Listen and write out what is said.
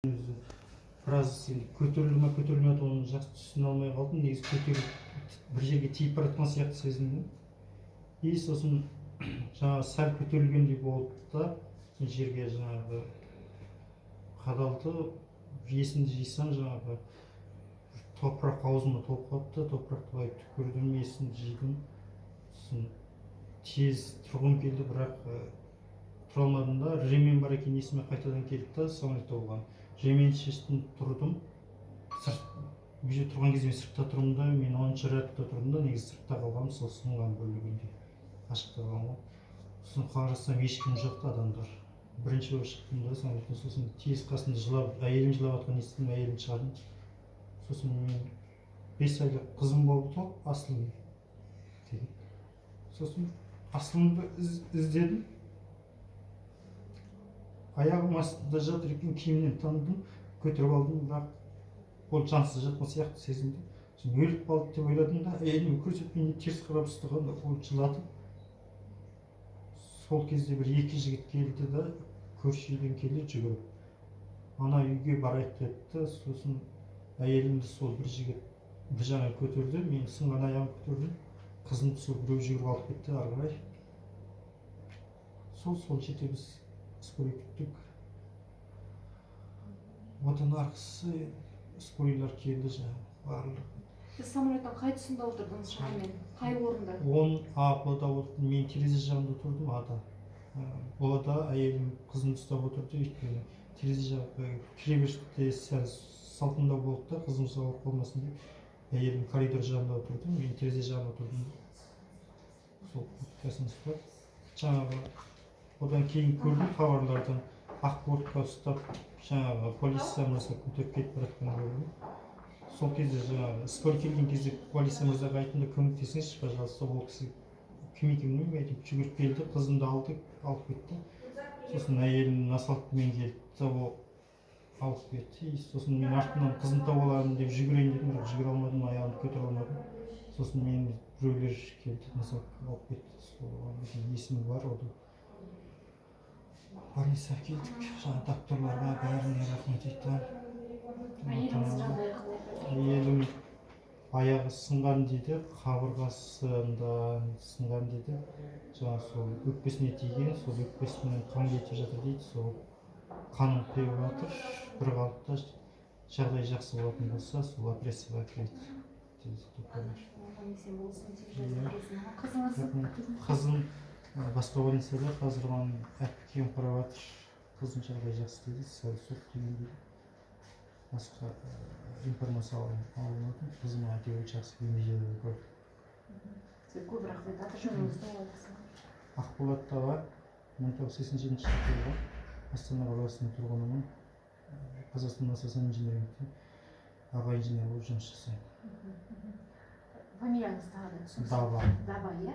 Өзі біраз енді көтерілді ма, көтерілмеді, оны жақсы түсіне алмай қалдым. Негізі көтеріліп, бір жерге тиіп бара жатқан сияқты сезіндім. И сосын жаңағы сәл көтерілгендей болды да, сосын жерге жаңағы қадалды. Есімді жисам, жаңағы топырақ аузыма толып қалыпты. Топырақты былай түкірдім, есімді жидым. Сосын тез тұрғым келді, бірақ тұра алмадым да. Ремень бар екен, есіме қайтадан келді да, самолетте болған ремень шештім, тұрдым. Сырт, бұл жерде тұрған кезде мен сыртта тұрдым да, мен 10-ряд та тұрдым да. Негізі сыртта қалғанмын, сол сынған бөлігінде ашықта қалғанмын ғой. Сосын қарасам, ешкім жоқ та, адамдар. Бірінші болып шықтым да самолеттен. Сосын тез қасымда жылап, әйелім жылап жатқанын естідім, әйелімді шығардым. Сосын мен 5 айлық қызым болды ғой, Асылым деген. Сосын Асылымды іздедім, аяғым астында жатыр екен. Киімнен таныдым, көтеріп алдым, бірақ ол жансыз жатқан сияқты сезінді. Сосын өліп қалды деп ойладым да, әйеліме көрсетпейін деп теріс қарап ұстағанда, ол жылады. Сол кезде бір екі жігіт келді да, көрші үйден келді жүгіріп, ана үйге барайық деді да. Сосын әйелімді сол бір жігіт бір жағынан көтерді, мен сынған аяғын көтердім, қызымды сол біреу жүгіріп алып кетті ары қарай. Сол жерде біз скорый күттік. Одан арғысы скорыйлар келді жаңағы барлығы. Сіз самолеттің қай тұсында отырдыңыз, шамамен қай орында? 10 А, Б да отырдым. Мен терезе жағында тұрдым, А да. Б да әйелім қызымды ұстап отырды, өйткені терезе жағы кіреберісте сәл салқындау болды да, қызымыз ауырып қалмасын деп әйелім коридор жағында отырды, мен терезе жағында отырдым. Сол курткасын ұстап жаңағы. Одан кейін көрдім хабарлардан, ақ куртка ұстап, жаңағы полиция мырза көтеріп кетіп бара жатқанын көрдім. Сол кезде, жаңағы скорый келген кезде, полиция мырзаға айттым да: «Көмектесіңізші, пожалуйста». Ол кісі кім екенін білмеймін, әйтеуір жүгіріп келді, қызымды алды, алып кетті. Сосын әйелім носилкамен келді да, ол алып кетті. И сосын мен артынан қызымды тауып аламын деп жүгірейін дедім, бірақ жүгіре алмадым, аяғымды көтере алмадым. Сосын мені біреулер келді, носилка алып кетті. Сол есім бар. Одан больницаға келдік. Жаңағы докторларға, бәріне рахмет айтамын. Әйеліңіз жағдайы қалай қазір? Әйелім аяғы сынған дейді, қабырғасында сынған дейді. Жаңағы сол өкпесіне тиген, сол өкпесінен қан кетіп жатыр дейді. Сол қанын құйып жатыр бір қалыпта. Жағдай жақсы болатын болса, сол операцияға кіреді дейді докторлар. Аман есен болсын, тез Иә. жазып болсын. Қызыңыз? Рахмет. Қызым басқа больницада қазір, оған әпкем қарап жатыр. Қыздың жағдайы жақсы дейді, сәл суық тиген дейді. Басқа информация ала алмадым. Қызым әйтеуір жақсы бейімделіп көрді. Сізге көп рахмет. Аты жөніңізді айтасыз? Ақболат Таба, 1987 жылы туылған, Астана қаласының тұрғынымын. Қазақстан Ассоциация инжинирингте аға инженер болып жұмыс жасаймын. Фамилияңыз тағы да түсініксіз. Даба. Даба, иә.